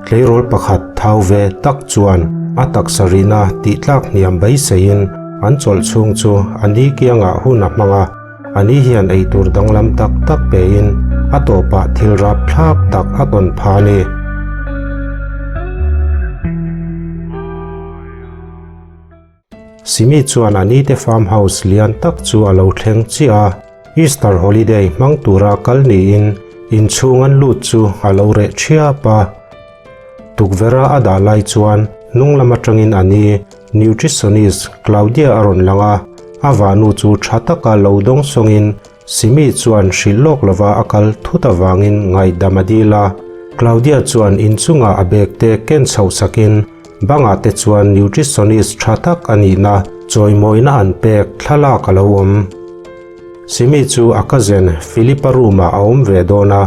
Tleirawl pakhat thau ve tak chuan a taksa rihna tihtlak hniam beiseiin an chawlh chhung chu a ni kiangah hun a hmang a, a ni hian eitur danglam tak tak pein a tawpah thil rapthlak tak a tawn pha a ni. Simi chuan a nite farm house lian tak chu a lo thleng chiah a, Easter holiday hmang tura kal niin inchhung an lut chu a lo reh thiap a. Tukverha a dah lai chuan hnung lam atangin a ni nutritionist Claudia a rawn lang a, a vahnu chu tha taka lo dawng sawngin Simi chuan hrilh lawk lova a kal thut avangin ngaihdam a dil a. Claudia chuan inchungah a bag te ken chhoh sakin bangah te chuan nutritionist tha tak a nihna chawimawina an pek thlalak a lo awm. Simi chu a cousin Philip-a room-ah a awm ve dawn a,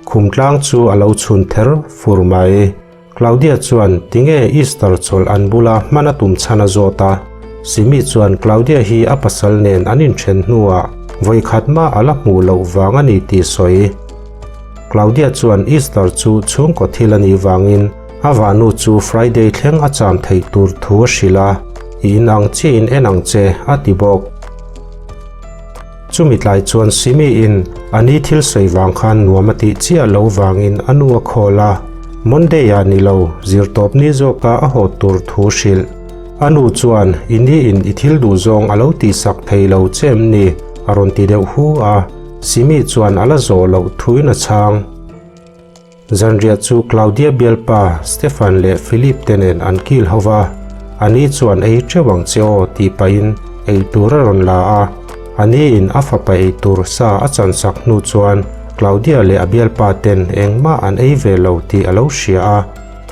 khum tlang chu a lo chhun ther fur mai. Claudia chuan tinge Easter chawlh an bula hman a tum chhan a zawt a, Simi chuan Claudia hi a pasal nen an inthen hnuah vawikhat mah a la hmuh loh vang a ni tih sawi. Claudia chuan Easter chu chhungkaw thil a nih vangin a vahnu chu Friday thleng a cham theih tur thu a hrilh a, I in ang chiah in en ang che a ti bawk. Chumi tlai chuan Simi in a ni thil sawi vang khan nuam a tih chiah lo vangin a nu a khawl a, Monday ah ni lo, zirtawp ni zawka a haw tur thu hrilh. A nu chuan i ni in i thil duh zawng a lo tihsak thei lo che em ni? a rawn ti deuh hu a, Simi chuan a la zawh loh thuin a chhang. Zanriah chu Claudia bialpa Stefan leh Philip te nen an kil ho va, a ni chuan ei teuh ang che aw tih pahin ei tur a rawn la a. A ni in a fapa ei tur sa a chansak hnu chuan Claudia leh a bialpa ten engmah an ei ve lo tih a lo hria a.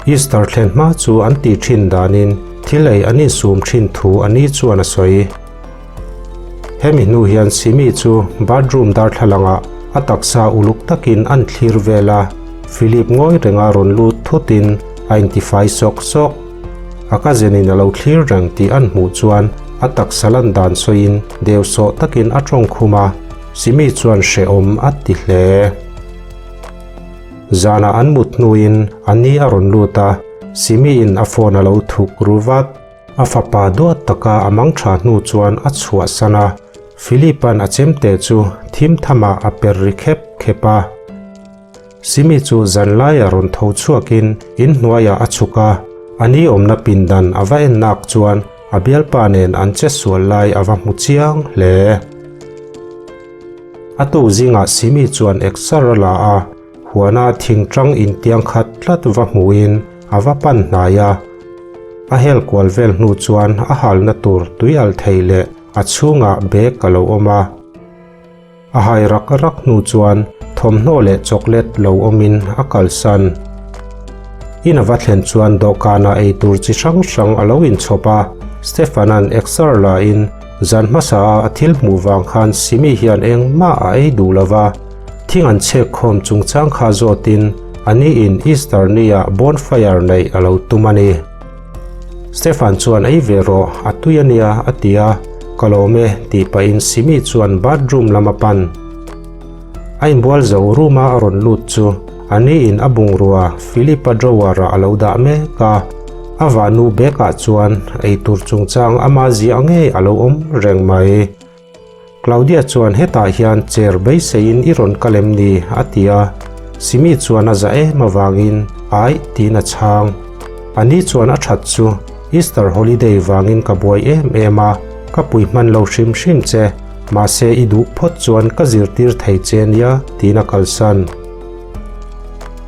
Easter thlen hma chu an tih thin danin thil ei an insum thin thu a ni chuan a sawi. Hemi hnu hian Simi chu bathroom darthlalangah a taksa uluk takin an thlir vel a, Philip ngawi renga rawn lut thutin a intifai sawk sawk. A cousin in a lo thlir reng tih an hmuh chuan a taksa lan dan sawiin deuhsawh takin a tawng khum a, Simi chuan hrehawm a ti hle. Zanah an mut hnuin a ni a rawn lut a, Simi in a phone a lo thuk ru vat. A fapa duat taka a mang tha hnu chuan a chhuahsan a, Philip-a'n a chemte chu thim thamah a per ri khep khep a. Simi chu zanlaia rawn tho chhuakin inhnuaiah a chhuk a, a ni awmna pindan a va en nak chuan a bialpa nen an che sual lai a va hmu chiang hle. A tu zingah Simi chuan exer a la a, Huana thingtang intiang khat tlat va hmuhin a va pan hnai a. A hel kual vel hnu chuan a halna tur tui alh thei leh a chhungah bag a lo awm a. A hai rak rak hnu chuan thawmhnaw leh chocolate lo awmin a kalsan. In a va thlen chuan dawhkanah eitur chi hrang hrang a lo inchhawp a, Stefan-a'n exer la in zan hmasa a a thil hmuh vang khan Simi hian engmah a ei duh lo va. Thing an chhek khawm chungchang kha zawtin a ni in Easter ni ah bonfire neih a lo tum a ni. Stefan chuan ei ve rawh, a tui a nia a ti a, ka lawm e tih pahin Simi chuan bathroom lam a pan. A inbual zo room a a rawn lut chu a ni in a bungrua Philip-a drawer ah a lo dah mek a, a vahnu bag ah chuan eitur chungchang ama ziah ngei a lo awm reng mai. Claudia chuan hetah hian chair beiseiin i rawn kal em ni? a ti a, Simi chuan a za em avangin aih tiin a chhang. A ni chuan a that chu Easter holiday vangin ka buai em em a, ka pui hman lo hrim hrim che, mahse i duh phawt chuan ka zirtir thei che nia tiin a kalsan.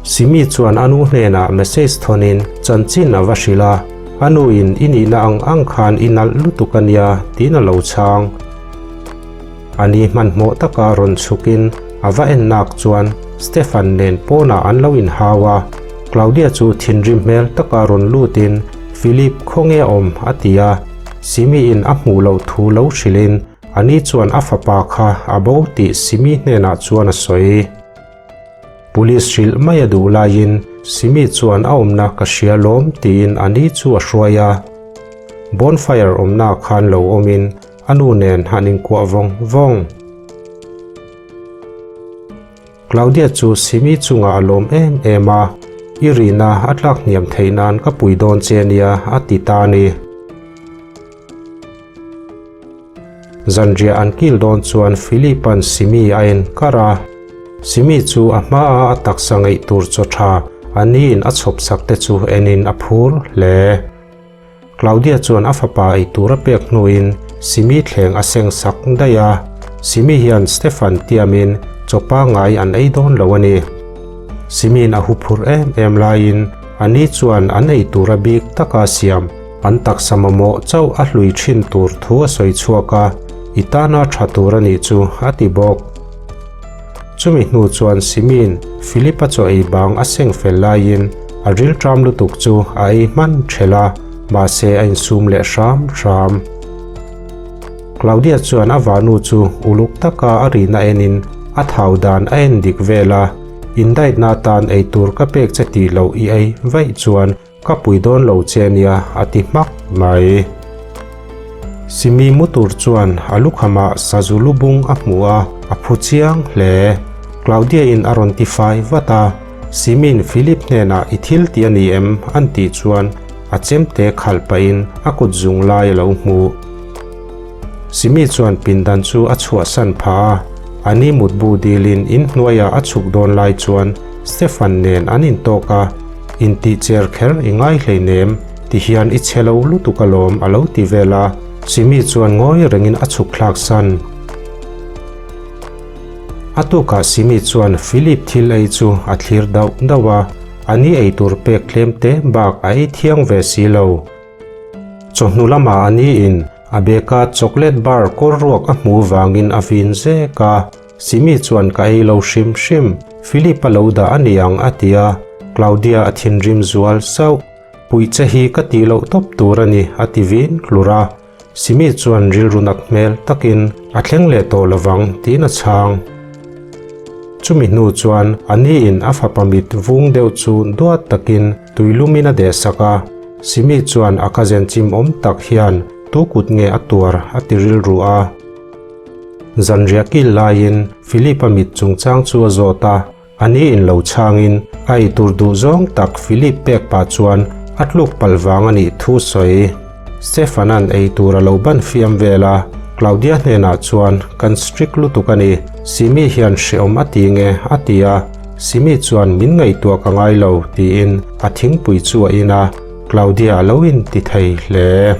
Simi chuan a nu hnenah message thawnin chanchin a va hrilh a, A nu in i nihna ang ang khan i nalh lutuk a nia tiin a lo chhang. A ni hmanhmawh taka rawn chhukin a va en nak chuan Stefan nen pawnah an lo inhau a, Claudia chu thinrim hmel taka rawn lutin Philip khawnge a awm a ti a, Simi in a hmuh loh thu lo hrilhin a ni chuan a fapa kha a bo tih Simi hnenah chuan a sawi. Police hrilh mai a duh laiin Simi chuan a awmna ka hria lawm tiin a ni chu a hruai a. Bonfire awmna khan lo awmin a nu nen han inkuah vawng vawng. Claudia chu Simi chungah a lawm em em a, I rina a tlak hniam theih nan ka pui dawn che nia a ti ta a ni. Zanriah an kil dawn chuan Philip-a'n Simi a en kar a. Simi chu a hmaa a taksa ngeih tur chaw tha a niin a chhawp sak te chu enin a phur hle. Claudia chuan a fapa ei tur a pek hnuin Simi thleng a seng sak daih a. Simi hian Stefan tiamin chaw pangngai an ei dawn lo a ni. Simi'n a huphurh em em laiin a ni chuan an ei tur a bik taka siam An taksa mamawh chauh a hlui thin tur thu a sawi chhuak a, i tana tha tur a nih chu a ti bawk. Chumi hnu chuan Simi'n Philip-a chaw ei bang a seng fel laiin a rilṭam lutuk chu a ei hman ṭhelh a, mahse a insum leh hram hram. Claudia chuan a vanu chu uluk taka a rihna enin a thau dan a en dik vel a, Indaihna atan eitur ka pek che tih loh i ei vaih chuan Ka pui dawn lo che ania a ti hmak mai. Simi mu tur chuan a lukhamah sazu lubung a hmu a, a phu chiang hle. Claudia in a rawn ti fai vat a, Simi'n Philip hnenah i thil tih a ni em an tih chuan a chemte khalh pahin a kut zung lai a lo hmu. Simi chuan pindan chu a chhuahsan phah a, a ni mutbu dilin inhnuaiah a chhuk dawn lai chuan Stefan nen an intawk a, Intih cher kher i ngai hleinem, ti hian i chhe lo lutuk alawm a lo ti vel a, Simi chuan ngawi rengin a chhuk thlak san. A tukah Simi chuan Philip thil ei chu a thlir dauh dauh a, a ni ei tur pek tlem te bak a ei thiang ve si lo. Chawhnu lamah a ni in a beka chocolate bar kawr ruak a hmuh vangin a vin zek a. Simi chuan ka ei lo hrim hrim, Philip a lo dah a ni ang a ti a, Claudia a thinrim zual sauh. Puih che hi ka tih loh tawp tur a ni a ti vin hlur a. Simi chuan rilru nat hmel takin a thleng leh tawh lovang tiin a chhang. Chumi hnu chuan a niin a fapa mit vung deuh chu duat takin tuilumin a dehsak a, Simi chuan a cousin chim awm tak hian tu kut nge a tuar a ti rilru a. Zanriah kil laiin Philip-a mit chungchang chu a zawt a, a ni in lo chhangin a eitur duh zawng tak Philip pek pah chuan a tluk palh vang a nih thu sawi. Stefan-a'n eitur a lo ban fiam vel a, Claudia hnenah chuan kan strict lutuk a ni, Simi hian hreawm a ti nge a ti a, Simi chuan min ngaihtuah ka ngai lo tiin a thingpui chu a in a, Claudia a lo inti thei hle.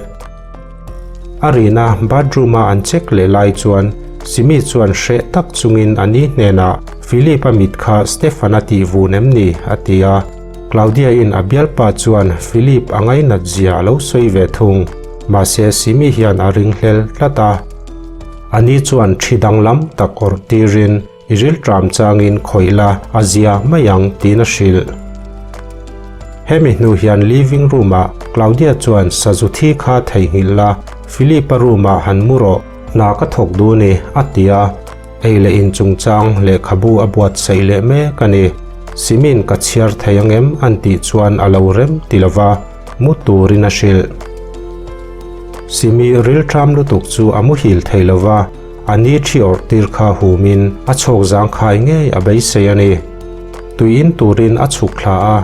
A rina bathroom-a an check leh lai chuan Simi chuan hreh tak chungin a ni hnenah Philip-a mit kha Stefan-a tih vun em ni? a ti a. Claudia-in a bialpa chuan Philip a ngainat zia a lo sawi ve thung. Mahse Simi hian a ringhlel tlat a. A ni chuan thi danglam tak awrh tirin I rilṭam changin khawih la a zia mai ang tiin a hrilh. Hemi hnu hian living room ah Claudia chuan sazu thi kha theihnghilh la, Philip-a room ah han mu rawh, hna ka thawk dun i a ti a, ei leh in chungchang lehkhabu a buatsaih leh mek a ni. Simin ka chhiar thei angem an tih chuan a lo rem ti lova, mu turin a hrilh. Simi rilṭam lutuk chu a muhil thei lova, A ni thi awrh tir kha humin a chhawk zangkhai ngei a beisei a ni. Tui in turin a chhuk thla a,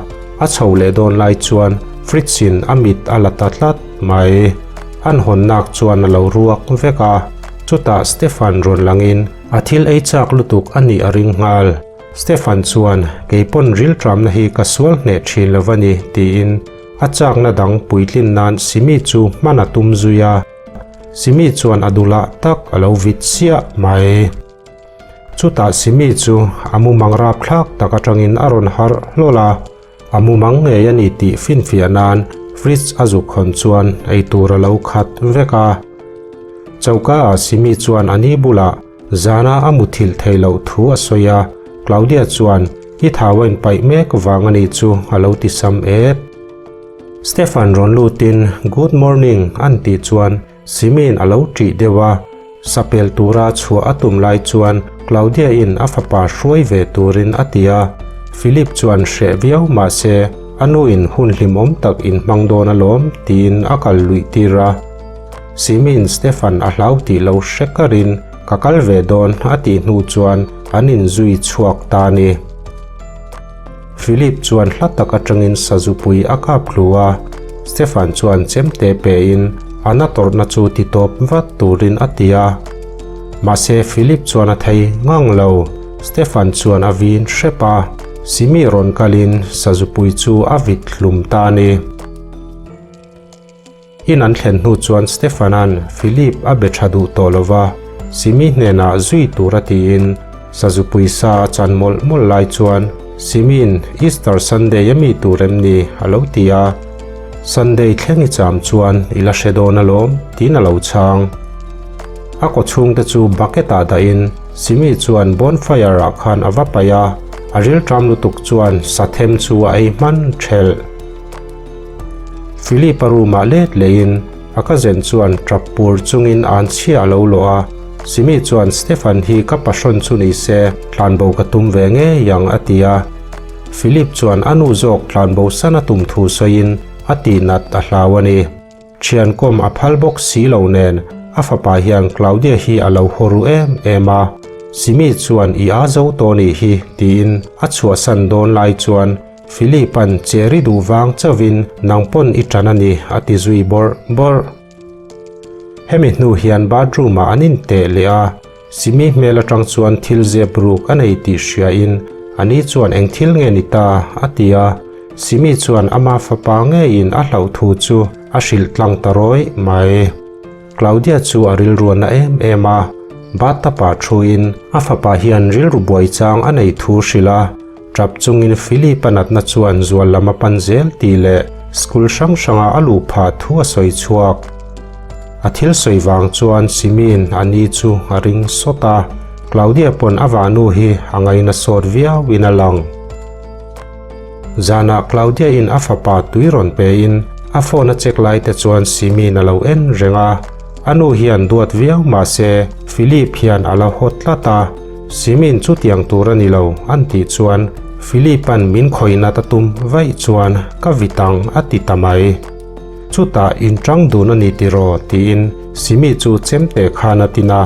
a chho leh dawn lai chuan fridge in a mit a la ta tlat mai. An hawnnak chuan a lo ruak vek a, chutah Stefan rawn langin a thil ei chak lutuk a nih a ring nghal. Stefan chuan, Keipawn rilṭamna hi ka sual hneh ṭhin lo va ni, tiin a chakna dang puitlin nan Simi chu hman a tum zui a. Simi chuan a dulah tak a lo vit chiah mai. Chutah Simi chu a mumang rapthlak tak atangin a rawn harh hlawl a, a mumang ngei a ni tih finfiah nan fridge a zuk hawn chuan eitur a lo khat vek a. Choka ah Simi chuan a ni bulah zana a muthilh theih loh thu a sawi a, Claudia chuan i thau a inpaih mek vang a nih chu a lo ti sam et. Stefan rawn lutin Good morning an tih chuan Simi'n a lo ṭih deuh a, sapel tura chhuah a tum lai chuan Claudia-in a fapa hruai ve turin a ti a, Philip chuan hreh viau mahse a nuin hun hlimawm tak in hmang dawn alawm tiin a kal luih tir a. Simi'n Stefan a hlau tih lo hre karin ka kal ve dawn a tih hnu chuan. an inzui chhuak ta a ni. Philip chuan hla tak atangin sazupui a kap hlu a, Stefan chuan chemte pein a na tawrhna chu ti tawp vat turin a ti a. Mahse Philip chuan a thei ngang lo, Stefan chuan a vin hrep a, Simi rawn kalin sazupui chu a vit hlum ta a ni. In an thlen hnu chuan Stefan-a'n Philip a be tha duh tawh lo va, Simi hnenah zui tur a tiin sazupui sa a chan mawlh mawlh lai chuan Simi'n Easter Sunday a mi tur em ni? a lo ti a. Sunday thleng i cham chuan i la hre dawn alawm tiin a lo chhang. A kaw chhungte chu bucket-ah dahin Simi chuan bonfire-ah khan a va paih a, a rilṭam lutuk chuan sa them chu a ei hman ṭhelh. Philip-a room-ah let lehin a cousin chuan tap pur chungin an chhia a lo lawh a, Simi chuan Stefan hi ka pahrawn chu ni se tlanbo ka tum ve ngei ang a ti a. Philip chuan a nu zawk tlanbo san a tum thu sawiin a tihnat a hlau a ni. Thiankawm a phal bawk si lo nen a fapa hian Claudia hi a lo haw ru em em a, Simi chuan i a zo tawh nih hi tiin a chhuahsan dawn lai chuan Philip-a'n Cherry duh vang chauhin nang pawn i ṭan a ni a ti zui bawrh bawrh. Hemi hnu hian bathroom-ah an inteh leh a, Simi hmel aṭang chuan thil zep ruk a nei tih hriain a ni chuan eng thil nge ni ta a ti a, Simi chuan ama fapa ngeiin a hlauh thu chu a hrilh tlang ta rawih mai. Claudia chu a rilru a na em em a, bathtub-ah thuin a fapa hian rilru buai chang a nei thu hrilh a, Tap chungin Philip-a natna chuan zual lam a pan zel tih leh school hrang hranga a luh phah thu a sawi chhuak. A thil sawi vang chuan Simi'n a ni chu a ring sawt a, Claudia pawn a vahnu hi a ngaina sawt viauin a lang. Zanah Claudia-in a fapa tui rawn pein a phone a check lai te chuan Simi'n a lo en reng a, a nu hian duat viau mah se Philip hian a la haw tlat a. Simin chutiang tur a ni lo an tih chuan Philip-a'n min khawih nat a tum vaih chuan ka vit ang a ti ta mai. Chutah inṭang dun a ni tiraw tiin Simi chu chemte khan a tin a,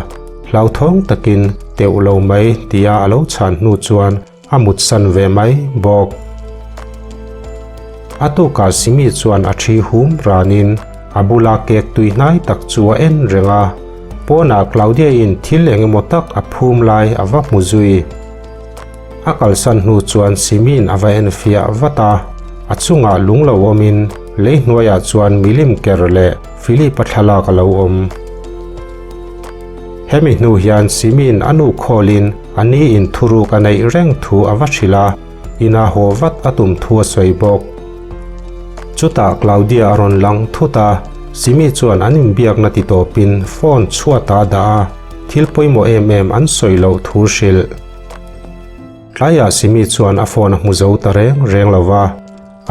hlauthawng takin teuh lo mai tia a lo chhan hnu chuan a mutsan ve mai bawk. A tukah Simi chuan a ṭhi hum ranin a bula kek tui hnai tak chu a en reng a, pawnah Claudia-in thil eng emaw tak a phum lai a va hmu zui. A kalsan hnu chuan Simi'n a va en fiah vat a, a chungah lung lo awmin lei hnuaiah chuan milim ker leh Philip-a thlalak a lo awm. Hemi hnu hian Simi'n a nu khawlin a niin thuruk a neih reng thu a va hrilh a, ina haw vat a tum thu a sawi bawk. Chutah Claudia a rawn lang thut a, Simi chuan an inbiakna ti tawpin phone chhuatah a dah a, thil pawimawh em em an sawi loh thu hrilh. Tlaiah Simi chuan a phone a hmu zo ta reng reng lo va,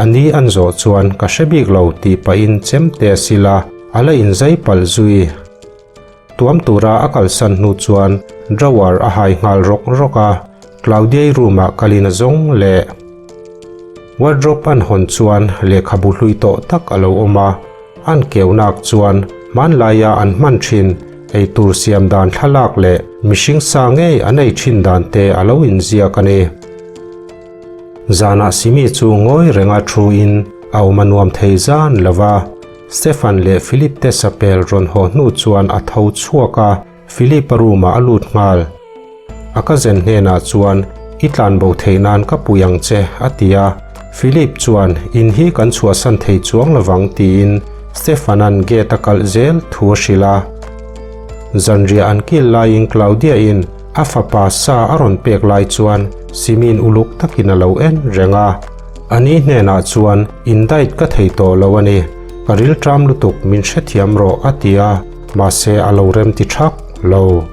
a ni an zawh chuan ka hre bik lo tih pahin chemte a sil a, a la inzai palh zui. Tuam tura a kalsan hnu chuan drawer a hai nghal rawk rawk a, Claudia-i room-ah kalin a zawng leh. Wardrobe an hawn chuan lehkhabu hlui tawh tak a lo awm a, an keunak chuan hmanlaia an hman thin eitur siam dan thlalak leh mihring sa ngei an ei thin dan te a lo inziak a ni. Zanah Simi chu ngawi renga thu-in a awm a nuam thei zan lo va. Stefan leh Philip te sapel rawn haw hnu chuan a tho chhuak a, Philip-a room-ah a lut nghal. A cousin hnenah chuan, I tlanbo theih nan ka pui ang che, a ti a. Philip chuan, In hi kan chhuahsan thei chuang lovang, tiin Stefan-a'n gate a kalh zel thu a hrilh a. Zanriah an kil laiin Claudia-in a fapa sa a rawn pek lai chuan Simi'n uluk takin a lo en reng a. A ni hnenah chuan, In diet ka thei tawh lo a ni, ka rilṭam lutuk min hrethiam rawh a ti a, mahse a lo rem ti ṭhak lo.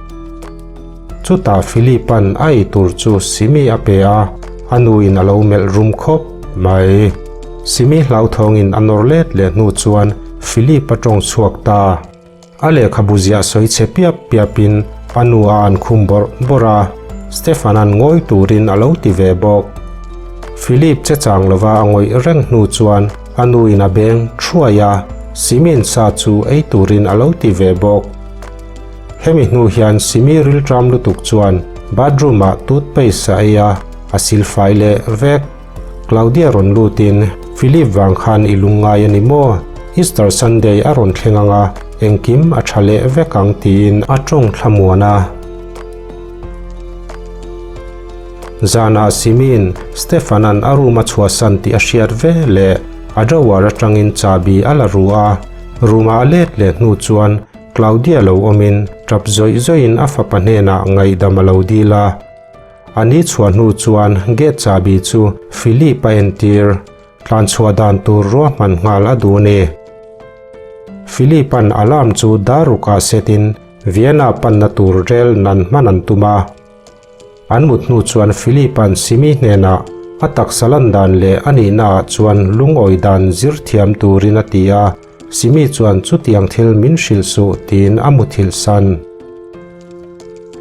Chutah Philip-a'n a ei tur chu Simi a pe a, a nuin a lo melh rum khawp mai. Simi hlauthawngin a nawr let leh hnu chuan Philip a ṭawng chhuak ta. A lehkhabu ziah sawi chhe piap piapin a nu a an khum bawrh bawrh a, Stefan-a'n ngawi turin a lo ti ve bawk. Philip che chang lova a ngawih reng hnu chuan a nuin a beng thuai a, Simi'n sa chu ei turin a lo ti ve bawk. Hemi hnu hian Simi rilṭam lutuk chuan Bathroom-ah toothpaste a ei a, a silfai leh vek. Claudia rawn lutin, Philip vang khan i lungngai a ni maw? Easter Sunday a rawn thleng ang a, engkim a tha leh vek ang tiin a tawng thlamuan a. Zanah Simi'n Stefan-a'n a room a chhuahsan tih a hriat ve leh a drawer atangin chahbi a la ru a. Room-ah a let leh hnu chuan Claudia lo awmin tap zawih zawihin a fapa hnenah ngaihdam a lo dil a. A ni chhuah hnu chuan gate chahbi chu Philip a entir. Tlan chhuah dan tur ruahman nghal a duh a ni. Philip-a'n alarm chu dar rukah setin Vienna panna tur rel nan hman an tum a. An mut hnu chuan Philip-a'n Simi hnenah a taksa lan dan leh a nihnaah chuan lungawi dan zir thiam turin a ti a, Simi chuan chutiang thil min hrilh suh tiin a muthilh san.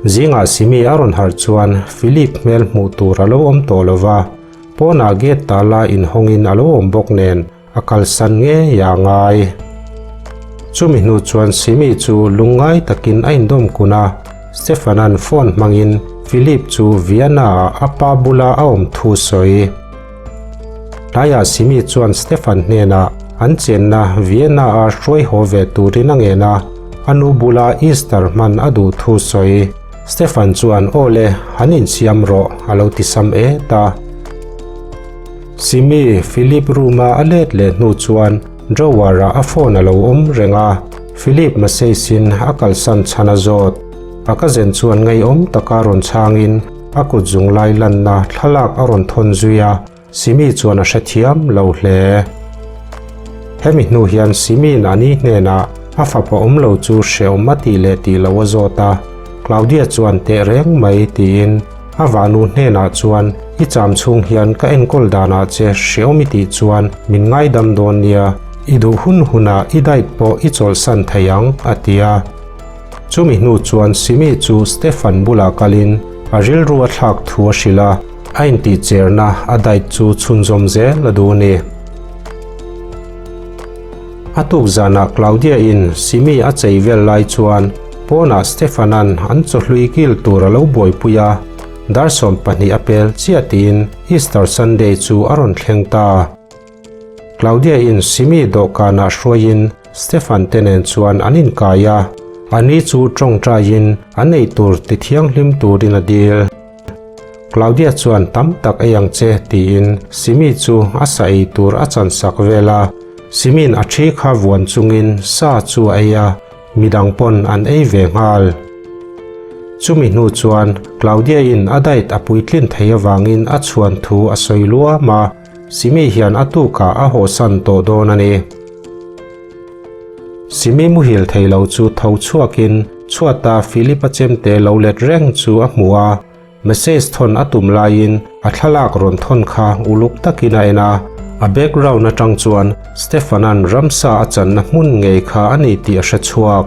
Zingah Simi a rawn harh chuan Philip hmel hmuh tur a lo awm tawh lo va, pawnah gate tala inhawngin a lo awm bawk nen a kalsan ngei a ngai. Chumi hnu chuan Simi chu lungngai takin a indawm kun a, Stefan-a'n phone hmangin Philip chu Vienna-ah a pa bula a awm thu sawi. Tlaiah Simi chuan Stefan hnenah an chenna Vienna-a hruai haw ve turin a ngen a, a nu bula Easter hman a duh thu sawi. Stefan chuan Aw le, han insiam rawh a lo ti sam et a. Simi, Philip room-a a let leh hnu chuan drawer-ah a phone a lo awm reng a, Philip message-in a kalsan chhan a zawt. A ka zen chuan ngeiawm taka rawn chhangin a kut zunglai lanna thlalak a rawn thawn zui a, Simi chuan a hrethiam lo hle. Hemi hnu hian Simi'n a ni hnenah a fapa awm lo chu hrehawm a tih leh tih lo a zawt a, Claudia chuan teh reng mai tiin a vahnu hnenah chuan i cham chhung hian ka enkawl danah che hrehawm i tih chuan min ngaidam dawn nia, i duh hun hunah i diet pawh i chawlhsan thei ang a ti a. Chumi hnu chuan Simi chu Stefan bulah kalin a rilru a thlak thu a hrilh a, a intihcherna a diet chu chhunzawm zel a duh a ni. A tuk zanah Claudia-in Simi a chei vel lai chuan pawnah Stefan-a'n an chawhlui kil tur a lo buaipui a, dar 12 a pel chiah tiin Easter Sunday chu a rawn thleng ta. Claudia-in Simi dawhkanah hruaiin Stefan te nen chuan an inkai a, a ni chu tawngtaiin an ei tur ti thianghlim turin a dil. Claudia chuan tam tak ei ang che tiin Simi chu a sa ei tur a chansak vel a, Simi'n a thi kha vuan chungin sa chu a ei a, midang pawn an ei ve nghal. Chumi hnu chuan Claudia-in a diet a puitlin thei avangin a chhuan thu a sawi luam a, Simi hian a tukah a hawsan tawh dawn a ni. Simi muhil thei lo chu tho chhuakin chhuata Philip-a chemte lo let reng chu a hmu a, message thawn a tum laiin a thlalak rawn thawn kha uluk takin a en a, a background atang chuan Stefan-a'n ramsa a channa hmun ngei kha a ni tih a hre chhuak.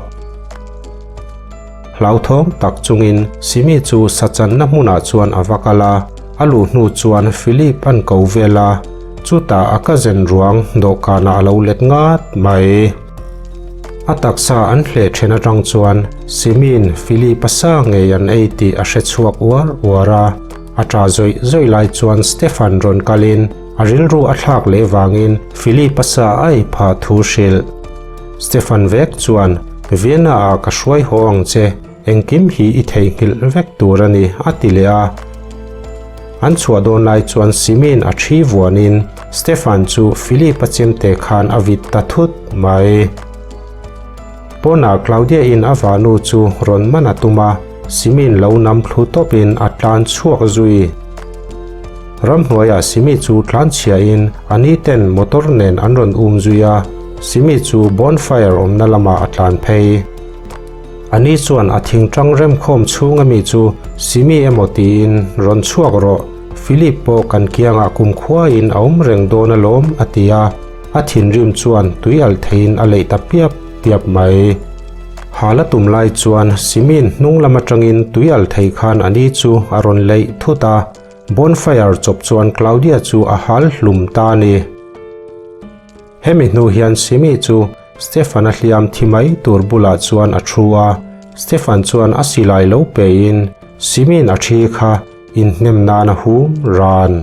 Hlauthawng tak chungin Simi chu sa channa hmunah chuan a va kal a, A luh hnu chuan Philip an ko vel a, chutah a cousin ruang dawhkanah a lo let ngat mai. A taksa an hleh then atang chuan Simi'n Philip a sa ngei an ei tih a hre chhuak uar uar a, a tah zawih zawih lai chuan Stefan rawn kalin a rilru a thlak leh vangin Philip a sa a ei phah thu hrilh. Stefan vek chuan, Vienna ah ka hruai haw ang che, Engkim hi i theihnghilh vek tur a ni, a ti leh a. An chhuah dawn lai chuan Simin a thi vuanin Stefan chu Philip-a chemte khan a vit ta thut mai. Pawnah Claudia-in a vahnu chu rawn man a tum a, Simin lo nam thlu tawpin a tlan chhuak zui. Ramhnuaiah Simi chu tlan chhiahin a ni ten motor nen an rawn um zui a, Simi chu bonfire awmna lamah a tlan phei. A ni chuan a thingtang remkhawm chhung ami chu Simi emaw tiin rawn chhuak rawh, Philip pawh kan kiangah kumkhuain a awm reng dawn alawm a ti a, a thinrim chuan tui alh theiin a leih ta piap piap mai. Hal a tum lai chuan Simi'n hnung lam atangin tui alh thei khan a ni chu a rawn leih thut a, bonfire chawp chuan Claudia chu a hal hlum ta a ni. Hemi hnu hian Simi chu Stefan-a hliam thi mai tur bulah chuan a thu a, Stefan chuan a silai lo pein. Simi'n a ṭhi kha inhnem nan a hum ran.